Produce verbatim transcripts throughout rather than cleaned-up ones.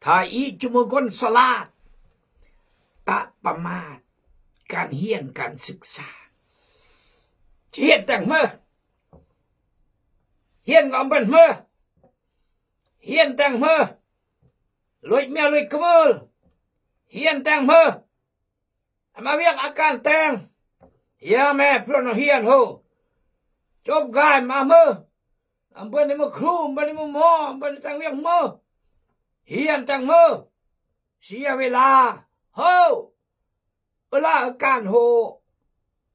Thoi i chum kon salat. Ta pamaat. Kan hiên kan süksa. Chi hiên teng mơ. Hiên ngom bân mơ. Hiên teng mơ. Luit mia luit kemul. Hiên teng mơ. Ama wiak akan teng. Ia me pron hiên ho. Chop gai ma mơ. Am bân ni mơ khrum, bân ni mơ mo, bân ni tang wiak mơ. Hiên teng mơ. Sia wela. Ho. Ula akan ho.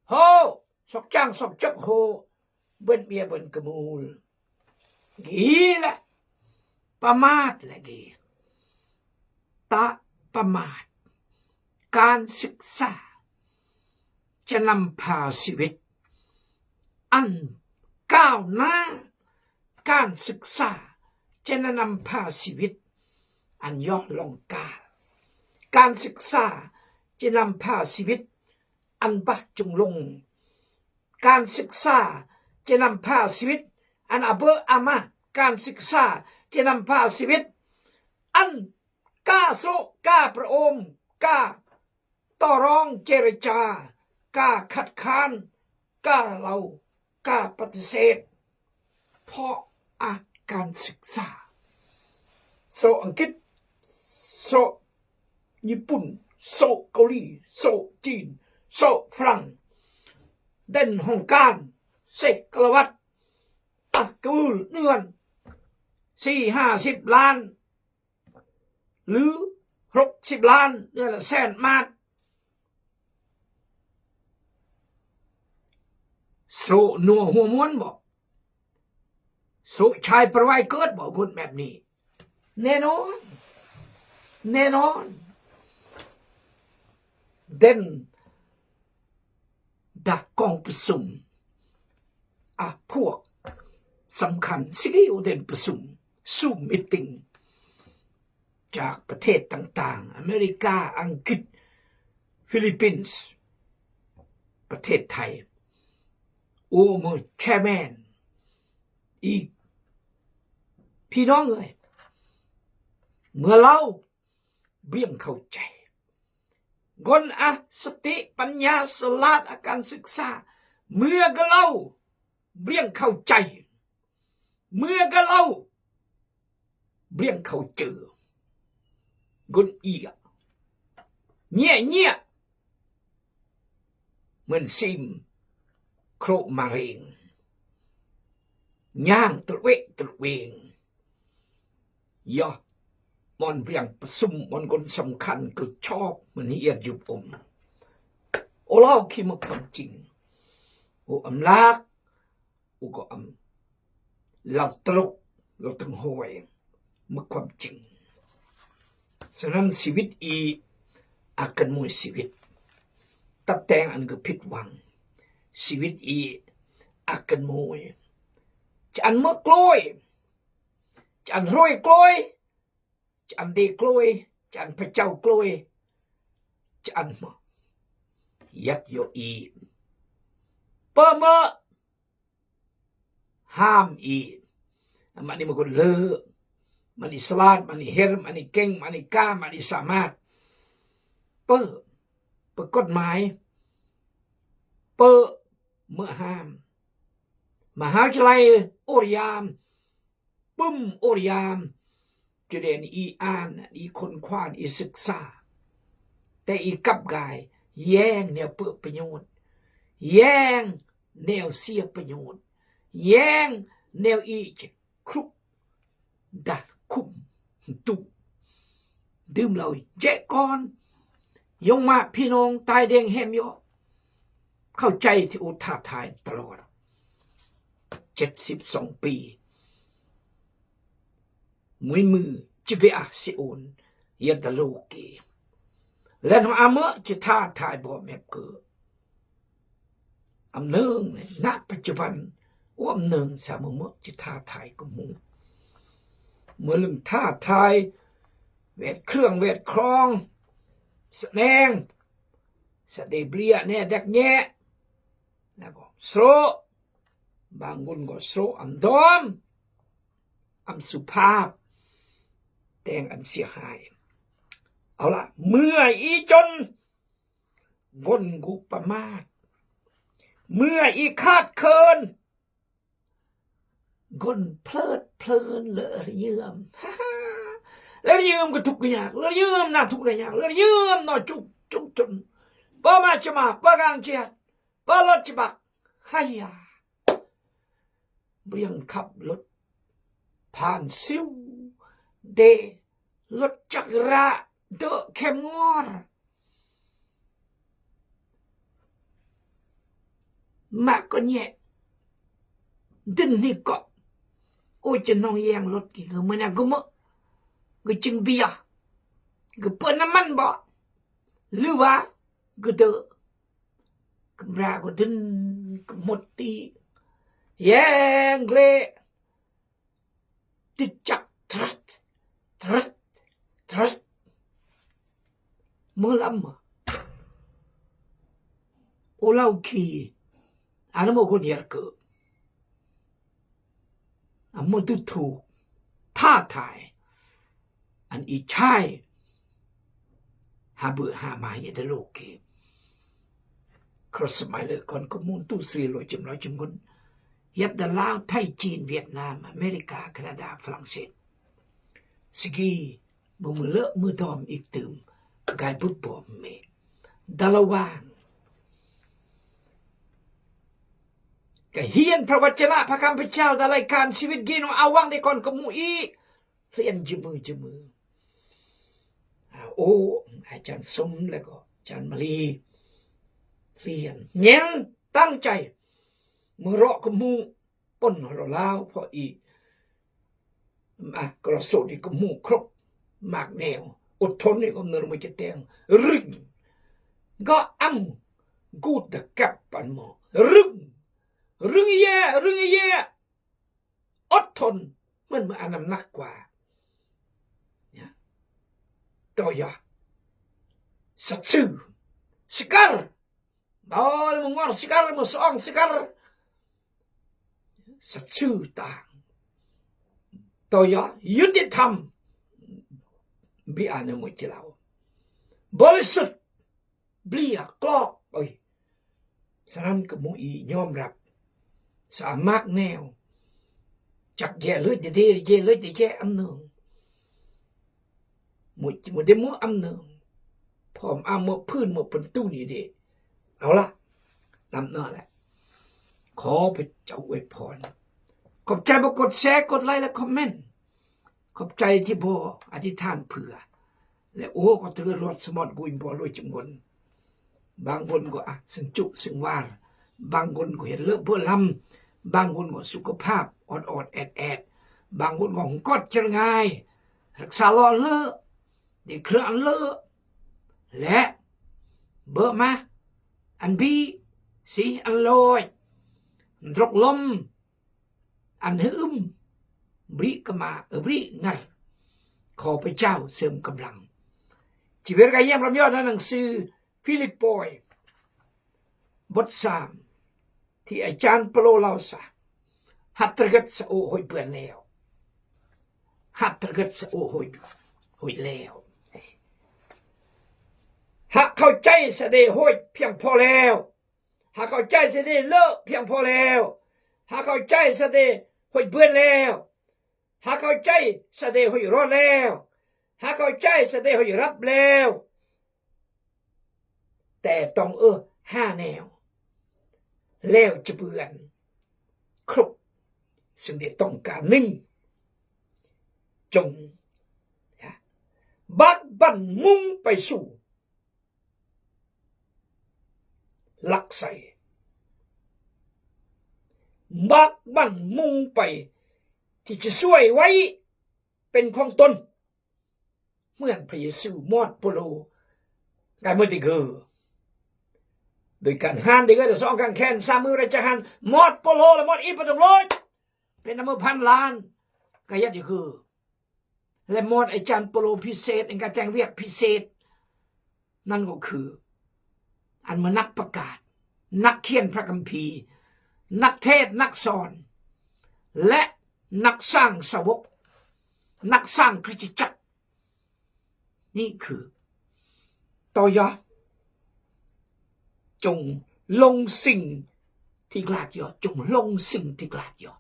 Ho. Sok chang sok chok ho. Bân mia bân kemul. Gila. Pamaat lagi. Ta pamaat. Kan süksa. Cha nam pha siwit. An kau na kan süksa. Cha nam pha siwit. An yoh long kal. Kan süksa. Cha nam pha siwit. An bah chung lung. Kan süksa. Cha nam pha siwit. An abơ ama. Kan süksa. Cha nam pha siwit. An ka sro, ka prom, ka torong cherecha, ka khat khan, ka lau, ka patiset. Pho a kan süksa. Sro Angkit, sro Nhipun, sro Kauli, sro Chin, sro Prang. Den hong kan, seh kalawat. Ah, kul nuan. Si ha sip lan. Lư hruk sip lan, lư la sen mat. Sro nua hua muan bok. Sro chai perwai kơt bok gun mep ni. Nenôn. Nenôn. Den dah kong pơsum. Ah, phuak samkhan sigi u den pơsum. Zoom meeting. Chak pơthet tang tang. America, Angkit, Philippines. Pơthet Thai. U mơ chairman. I. Phi nong ơi. Mơ lau. Briăng khâu chai. Gon a sati panya salat akan süksa. Mưa gơlau briăng khâu chai. Mưa gơlau briăng khâu chư. Gon ia. Nhia nhia. Mưn sim. Kro maring. Nhang truyek truyeng. Yah, mon briăng pơsum, mon kon samkhan kơ chop, mưn ia jup um. Ô lau khi mă kham ching. Ô âm lak, ô gơh âm lau truk, lau truk hôi, mă kham ching. Sơnăn siwit i akan môi siwit. Tat teng an gơh phit wang. Siwit i akan môi. Chăn mă klôi. Chăn hrôi klôi. Chăn đê klôi. Chăn pachau klôi. Chăn mă. Yat yo i. Pơmă. Ham i. Mă ni mă kon lơ. Mă ni salat, mă ni her, mă ni keng, mă ni ka, mă ni samat. Pơ. Pơ kot mai. Pơ. Mă ham. Mă ham chalai ur yam. Pum ur yam. Chiden i an, i khôn khoan, i süksa. Te i kăp gai. Yeng neo pơ̆ pơñut. Yeng neo sia pơñut. Yeng neo i che kruk. Dah khum. Tŭ. Dơm lau i. Che kon. Yong ma phi nong tai deng hem yo. Khâu chai ti u tha thai tơlot. Chet sip song pi. Mui mư chi be a si un. Ia tơ lu ki. Len ho amơ chi tha thai bo mep kơ. Am nơng ne, na pachuban. U am nơng sa mơ mơ chi tha thai kơ mu. Mơ lưng tha thai. Wet krương, wet krong. Sa neng. Sa de blia ne dak nye. Na ko sro. Bangun ko sro am dom. Am supap. teng an sia hai. Au la, mưa i chon, gon gu pa mat. Mưa i khat khön, gon plơt plơn lơ rơyơm. Lơ rơyơm kơ thuk kơ nhak, lơ rơyơm na thuk na nhak, lơ rơyơm na chuk chuk chun. Pa ma chama, pa gang chiat, pa lok chibak. Haya. Briăng khăp lut phan siu de lut chak ra dơ khem ngor. Mă kon ye dinh ni kok. Ôi, chân nong yang lut ki gơ mena gơ mơ, gơ ching bia, gơ pơ naman bọ. Lua gơ dơ. Kembra ko dinh kemut ti. Yang gle. Tijak tret, tret, tret. Mơ lam mơ. Ô lau ki. Ana mơ ko diar ke. Amơ tu thu. Tha thai. An i chai. Ha bơ ha ma ye de lo ke. Cross mai lơ kon kơ mung tu sri lo chim lo chim kon. Yat da Lao, Thai, Chin, Vietnam, America, Canada, France. Sigi, mơ mơ lơ mơ dom ik tưm. Gai but bom me. Da la wang. Ka hian prawachana pa kam pachal da lai kan siwit gino awang de kon kơ mu i. Hlian jemø jemø. A, ô, a chan sum le ko, chan mali. Hlian. Nyen tang chai. Mơ rok kơ mu pon hlo lao pho i. Ma, kơ rok sot i kơ mu krop. Mak neo. Ôt thon i kơ mơ nơ mơ cheteng. Ring. Gơ am. Gut da kap pan mo. Ring. Ring ye, ring ye. Ôt thon, mơn mơ anam nak kwa. Ya. Tø ya. Sat sư. Sikar. Bol mơ ngor sikar, mơ song sikar. Sat sư tang. Tø ya. Yut di tham. Bi ane mơ chi lao. Bol sut. Bli a klok, ôi. Saran kơ mu i ñom rap. Sa mak neo. Chak je lưỡi de de, je lưỡi de je am nương. Mu, mu de mu am nương. Phom am mu phun mu phun tu ni de. Au la. Năm nơ lẹ. Khop pe chau ue phon. Khop chai bơ kôt share, kôt like lĕ comment. Khop chai chi bơ, a chi than phư. Lĕ ô kơ tơ rot samot guin bơ lôi chim gon. Bang gon kơ a, sing chu, sing war. Bang gon kơ het lơ bơ lam. Bang gon kơ sukha phap, ot ot et et. Bang gon kơ hung kot cherngai. Raksa lo lơ. Di kran lơ. Lĕ. Bơ ma. An bi. Si an lôi. Drok lom. An hưm, bri kama, bri ngar. Khop pachao sơm kơblang. Chi wer ka yem ram yo na nang sư Philippoi. Bot sam. Thi a chan Pôlô lao sa. Ha trơgăt sa ô hôi bươn leo. Ha trơgăt sa ô hôi, hôi leo. Ha khao chai sa de hôi phiang pho leo. Ha khao chai sa de lơ phiang pho leo. Ha khao chai sa de hôi bươn leo. Ha khao chai sa de hôi rot leo. Ha khao chai sa de hôi rap leo. Te tong ơ ha neo. Leo chi bươn. Krup. Sing de tong ka ning. Chung. Ya. Bak ban mung pai su. Lak sai. Bak ban mung pai. Ti chi suai wai. Pen phong ton. Mưan pa Yêsu mot Pôlô. Ngai mơ ti gơ. Doi kan han ti gơ, da song kan khen sa mơ ra cha han. Mot Pôlô la mot i pa dong loi. Pen na mơ phan lan. Ka yat ti gơ. Lĕ mot a chan Pôlô phi set, eng ka teng wiak phi set. Nan ko khư. An mơ nak pakat. Nak khian Phra Kamphi. Nak thet, nak son. Lĕ nak sang sawok. Nak sang Krist chak. Ni khư. Tø ya. Chung lông sing thik lad yo, chung lông sing thik lad yo.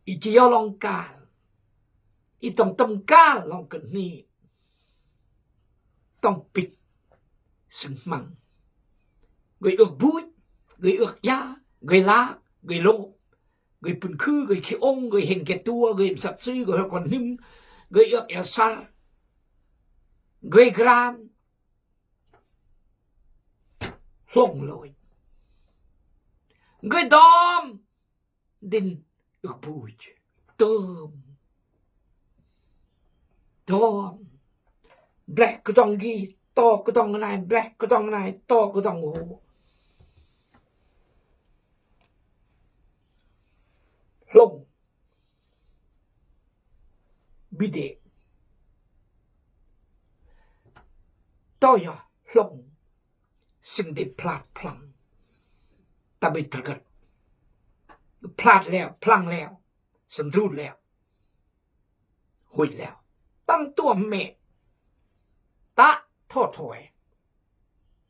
I chi yo lông kal. I tong tơm kal lông kơni. Tong pit sing hmang. Gơi ước buch, gơi ước ya, gơi lak, gơi lôp, gơi pun khư, gơi khi ong, gơi hên kê tua, gơi sat sư, gơi hơ kon hnĭm, gơi ước ya sar, gơi gran, hlong lôi. Gơi dom, din ước buch. Tơm. Tơm. Bleh kơdong gi, to kơdong nai, bleh kơdong nai, to kơdong ô. Hlong. Bide. Tø ya, hlong. Sing de plat plang. Tapi terget. Plat leo, plang leo. Sendrut leo. Huit leo. Tăng tua mẹ. Ta tho thoi.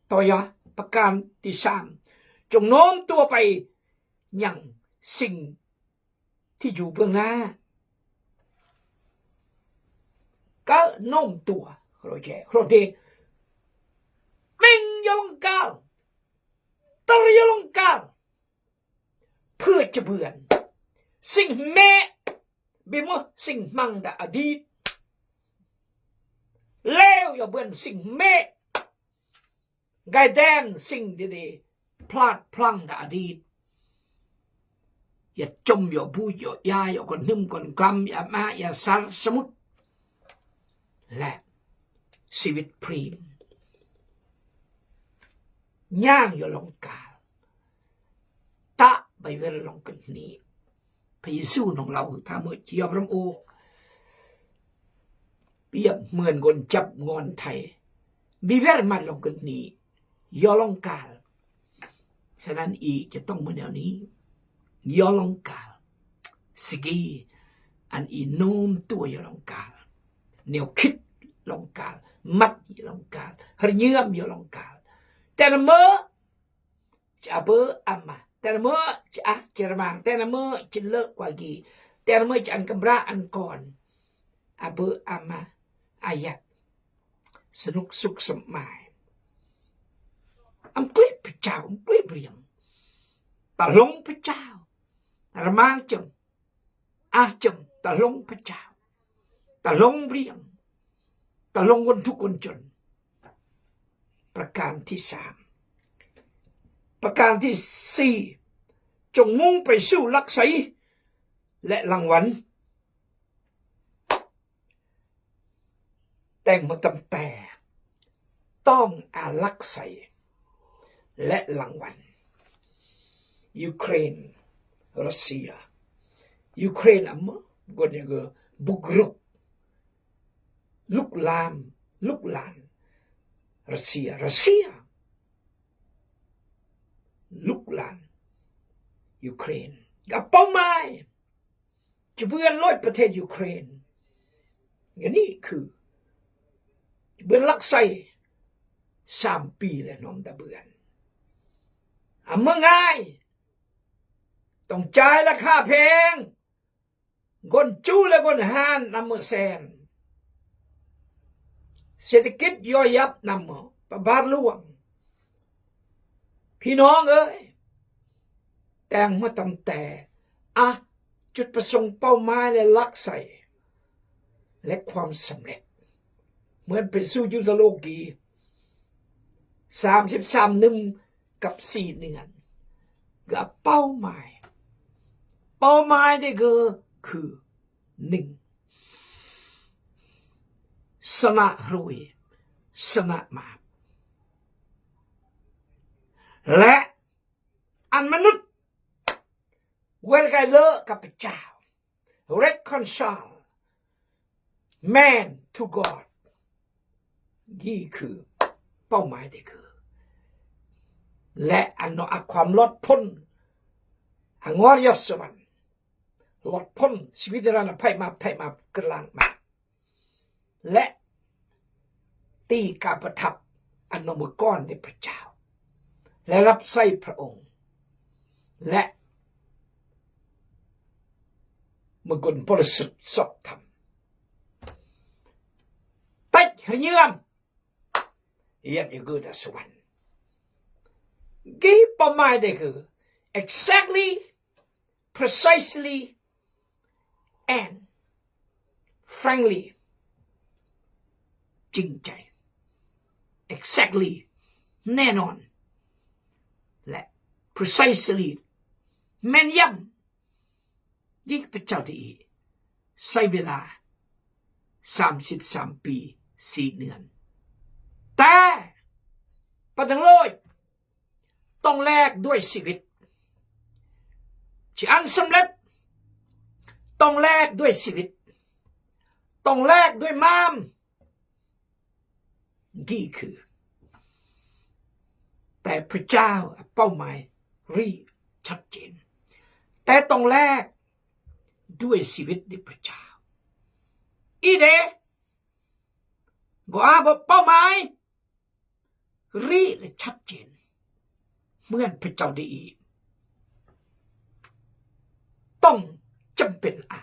Tø ya, pơkan ti sam. Chung nôm tua pai nhang sing ti ju bơnga. Ka nôm tua. Hro je, hro de. Meng ya lông kal. Tơr ya lông kal. Pơ chibuen. Sing mẹ. Bi mơ sing hmang da adit. Leo ya buen sing mẹ. Gai den sing dede plat plang da adit. Ya chom, ya buch, ya ya, ya kon hnĭm, kon klam, ya ma, ya sar, samut. Lĕ. Siwit prim. Nhang ya lông kal. Ta bai wer lông kơni. Pa Yêsu nong lau tha mơ chi yom ram ô. Pi yap mơn ngon chap ngon thai. Bi wer mat lông kơni. Ya lông kal. Sơnăn i chơtong mơn neo ni. Ya lông kal. Sigi. An i nôm tua ya lông kal. Neo khit lông kal. Mat ya lông kal. Hơr nhiam ya lông kal. Tena mơ. Chi a bơ ama. Tena mơ chi a chi rmang. Tena mơ chi lơ kuagi. Tena mơ chi ăn kơmra ăn kon. A bơ ama. A yat. Sơnuk suk sơmai. Am kuih pơchao, am kuih briăng. Ta hlong pơchao. Rmang chơm. A chơm, ta hlong pơchao. Ta hlong briăng. Ta hlong won thuk won chon. Pơrkan thi sam. Pơrkan thi si. Chong mong pơi su lak sai. Lĕ lăng wan. Teng mơtam te. Tong a lak sai. Lĕ lăng wan. Ukraine, Russia. Ukraine am mơ, gon ya gơ buk ruk. Luk lam, luk lan. Russia, Russia. Luk lan. Ukraine. Gah pau mai. Chibuen loi pơthet Ukraine. Gani khư. Chibuen lak sai. Sampi lĕ nom da buen. Am mơ ngai. Tong chai lak ha pheng. Gon chu lĕ gon han năm mơ sen. Sê tơ kít yo yap năm mơ. Pă bar luang. Pi nong ơi. Teng mơtam te. A, chut pơsong pau mai lĕ lak sai. Lĕ khwam samlek. Mơn pơsu Yudaology. Sam sip sam nơm kăp si ning an. Gah pau mai. Pau mai de gơ khư ning. Sơnă hrui. Sơnă map. Lĕ ăn mơnut. Wer gai lơ kapachao. Reconcile man to God. Gi khư pau mai de khư. Lĕ ano a khwam lot phun. A ngor yos sewan. Lot phun, siwit ran a phai map, thai map, kơlang map. Lĕ ตีกาประทับ อันนำมาก่อนในพระเจ้า และรับใช้พระองค์ และมือกุนบริสุทธิ์ชอบธรรม เต็กเหือเยือม เยียดอยู่กือตาสวรรค์ Gi pai mai de kü exactly, precisely, and frankly, จริงใจ exactly แน่นอน และ precisely แม่นยำ ยิ่งพระเจ้าได้อีก ใช้เวลา สามสิบสาม ปี สี่ เดือน แต่ ปะตังโลย ต้องแลกด้วยชีวิต จะอันสำเร็จ ต้องแลกด้วยชีวิต ต้องแลกด้วยม้าม นี่คือ แต่พระเจ้าเป้าหมายรีชัดเจน แต่ต้องแลกด้วยชีวิตในพระเจ้า อีเด ก็อาบอกเป้าหมาย รีและชัดเจน เหมือนพระเจ้าได้อีก ต้องจำเป็นอ่ะ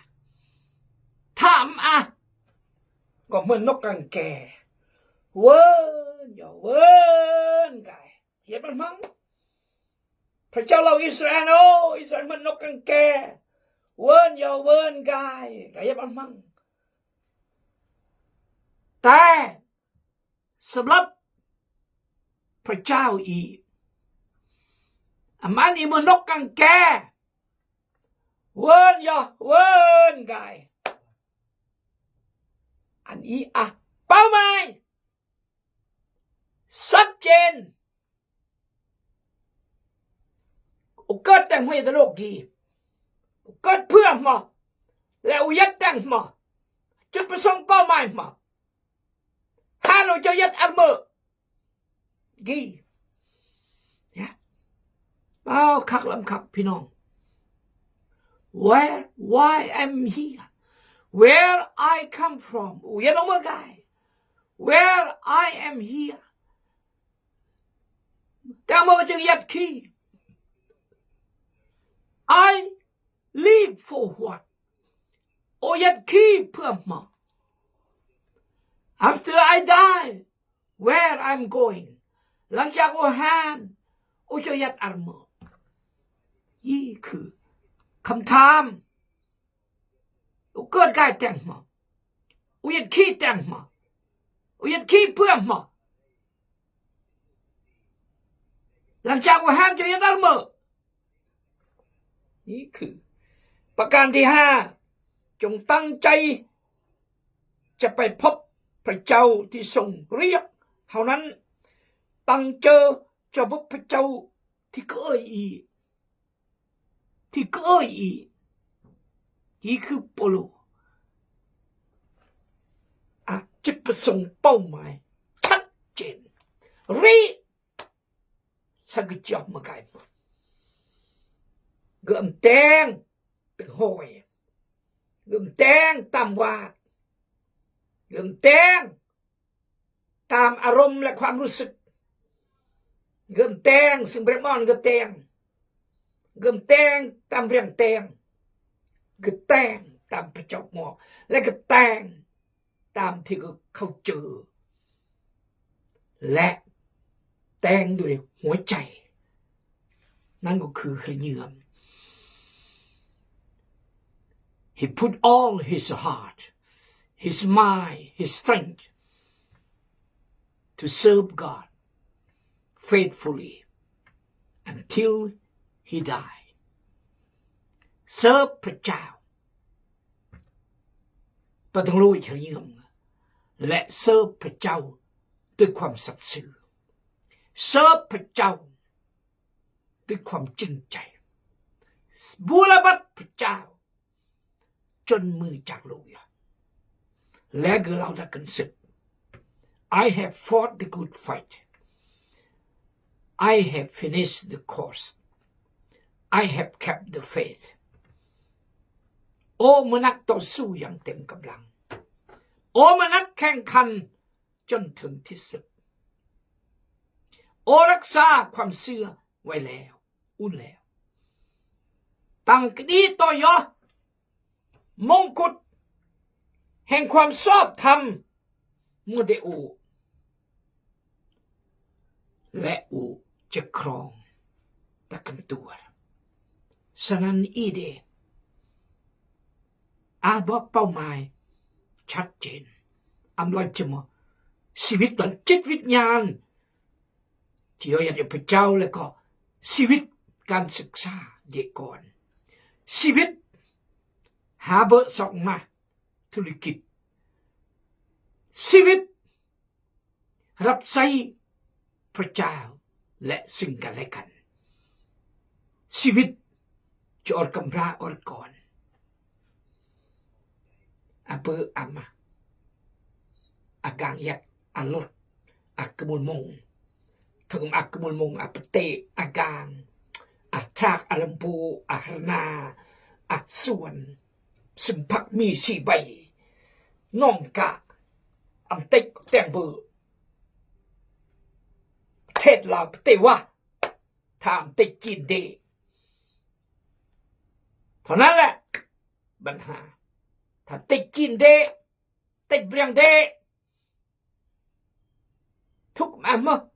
ถามอ่ะ ก็เหมือนนกกังแก เวิร์นอย่าเวิร์นกาย เหยียดมันมั้ง พระเจ้าเหล่าอิสราเอล โอ้ อิสราเอลเหมือนนกกังแก เวิร์นอย่าเวิร์นกาย กายเหยียดมันมั้ง แต่ สำหรับพระเจ้าอีก อะมันอีเหมือนนกกังแก เวิร์นอย่าเวิร์นกาย อันอีอะ เป้าหมาย ชัดเจน อุเกิดแตงหัวตะโลกกี อุเกิดเพื่อหมอ และอุยัดแตงหมอ จุดประสงค์เป้าหมายหมอ หาโลเจ้ายัดอันเมอ กี เนี่ย เอาคักลำคักพี่น้อง Where, why I'm here, where I come from, อุยัดออกมากาย Where I am here แต่เมื่อจึงยัดขี้ I live for what? โอยัดขี้เพื่อหมอ After I die, where I'm going? หลังจากโอหาน โอจะยัดอันเมอ นี่คือคำถาม อุเกิดกายแตงหมอ อุยัดขี้แตงหมอ อุยัดขี้เพื่อหมอ หลังจากโอหานจะยัดอันเมอ นี่คือ ประการที่ห้า จงตั้งใจ จะไปพบพระเจ้าที่ทรงเรียกเฮานั้น ตั้งเจอจะพบพระเจ้าที่ก็เอ่ยอี ที่ก็เอ่ยอี นี่คือเปาโล อ่ะ จุดประสงค์เป้าหมาย ชัดเจน รี สังเกตจอบมากาย กึมแตง ตึงหอย กึมแตง ตามวาด กึมแตง ตามอารมณ์และความรู้สึก กึมแตง ซึ่งเบรมอนกึมแตง กึมแตง ตามเรื่องแตง กึมแตง ตามพระเจ้าหมอ และกึมแตง ตามที่เขาเจอ และแตงด้วยหัวใจ นั่นก็คือเหือเยือม He put all his heart, his mind, his strength to serve God faithfully until he died. เสิร์ฟพระเจ้า ปะตังลุยเหือเยือม และเสิร์ฟพระเจ้าด้วยความสัตย์ซื่อ เสิร์ฟพระเจ้าด้วยความจริงใจ บูรบัตรพระเจ้า จนมือจากโลกยา และคือเราได้ขึ้นศึก I have fought the good fight. I have finished the course. I have kept the faith. โอ้ มานักต่อสู้อย่างเต็มกำลัง โอ้ มานักแข่งขัน จนถึงที่สุด. Ore sa khám sư wai leo, un leo. Tăng kđi tŏ yơh mông kut hên khám sop tham mơ̆ đe u. Lĕ u chơkrong ta kơntuar. Sơnăn i đe. A bok pau mai chăt chen. Ăm loi chơmơ. Sibit ton chit wit nhan. Chi yo yat yo pachau lĕ ko. Sibit kan suksa đe kon. Sibit ha bơ sok ma. Tulikit. Sibit. Rap sai pachau lĕ singkalekan. Sibit. Chi or kambra or kon. Apa ama. Agang yat alot. Akmul mong. Thơngum akmul mong apate agang. Atrak alampu ahrna. Asuan. Sumpak mi sibai. Nong ka. Am tek teng bu. Thet la pate wa. Tham tek chin đe. Tho na lĕ. Băn ha. Tham tek chin đe. Tek briang đe. Thuk ma mơ.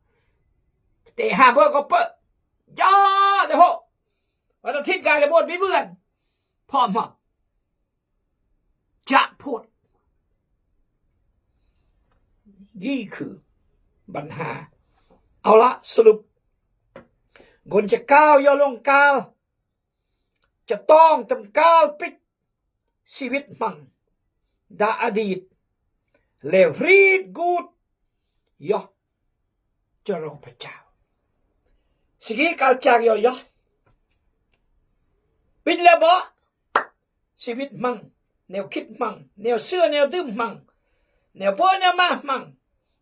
Te ha bơ ko pơ. Ja đe ho. Wa đe thit gai lĕ bot bi bươn. Pho mơ. Chak phut. Gi khư. Băn ha. Au la sơ lŭp. Gon chakao yo long kal. Chatong tơm kal pik. Sibit hmang. Đa adit. Leo rit gut. Yo. Choro pachau. Sigi kal chak yo yo. Pik leo bơ. Sibit hmang, neo khit hmang, neo sưa neo dưm hmang, neo bơ neo ma hmang,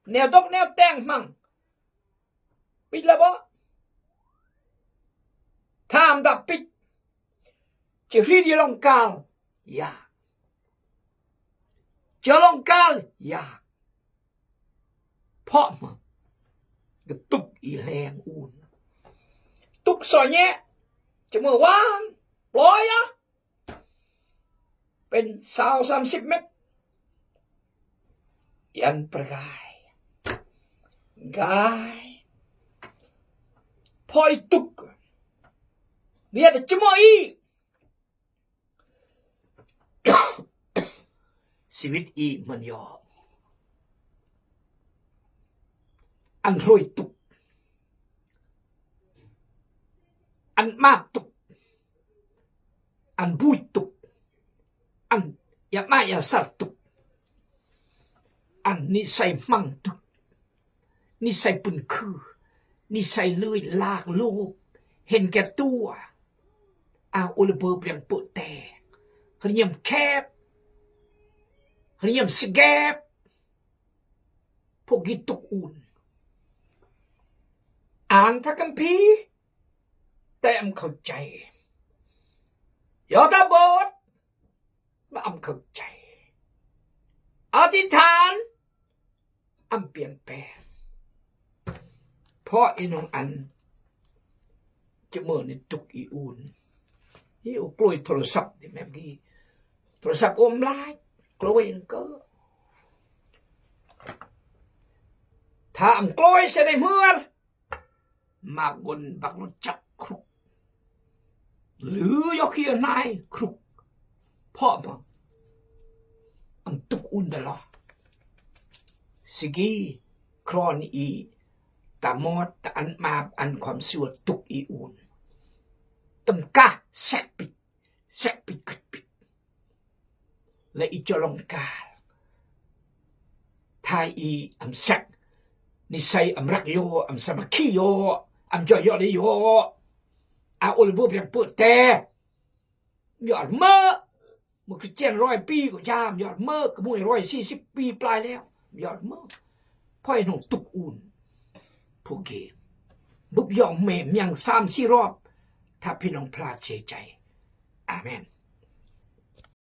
neo dok neo teng hmang. Pik la bơ. Tham đa pik. Chi rit yo long kal. Ya. Chi long kal. Ya. Pho mơ. Gơ̆ tŭk i leng un. Tŭk so nhẹ. Chơmơ wang. Ploi ya. Pên sao sam sip met. Yan pergai. Gai. Pho i tŭk. Nia ta chơmơ i. Sibit i mơ̆n yo. Ăn roi tŭk. Ăn map tŭk. Ăn bui tŭk. Ăn ya ma ya sar tŭk. Ăn ni sai hmang tŭk. Ni sai pun khư, ni sai lưi lak lôp, hên ker tua. A ul bơ briăng pơte. Hơniam khep. Hơniam sgep. Pô gĭt tŭk un. Ăn pha kơmphi. Te ăm khâu chai. Yo ta bot. Ba ăm khâu chai. Ati than. Ăm pian pen. Pho i nong ăn. Chơmơ ni tŭk i un. I u kloi thô lô sap di mem gi. Thô lô sap ôm lai. Kloi nơ kơ. Tha ăm kloi se dei hmưr. Mă gon băk lŭt chăk krŭk. Lư yŏk hia nai krŭk. Pho mă. Ăn tŭk un đa lo. Sigi kron i. Ta mot ta ăn map ăn khom sua tŭk i un. Tơm kah sek pit. Sek pit kut pit. La i cholong kal. Thai i ăm sek. Ni sai ăm rak yo, ăm sama ki yo, ăm jo yo le yo. A ul bu briăng pơte. Yor mơ. Mơ Christian roi pi ko jam, yor mơ, kơ mui roi si sip pi plai leo. Yor mơ. Pho i nong tŭk un. Pô gĭt. Bŭp yong me miăng sam si rop. Tha phi nong plat se chai. Amen.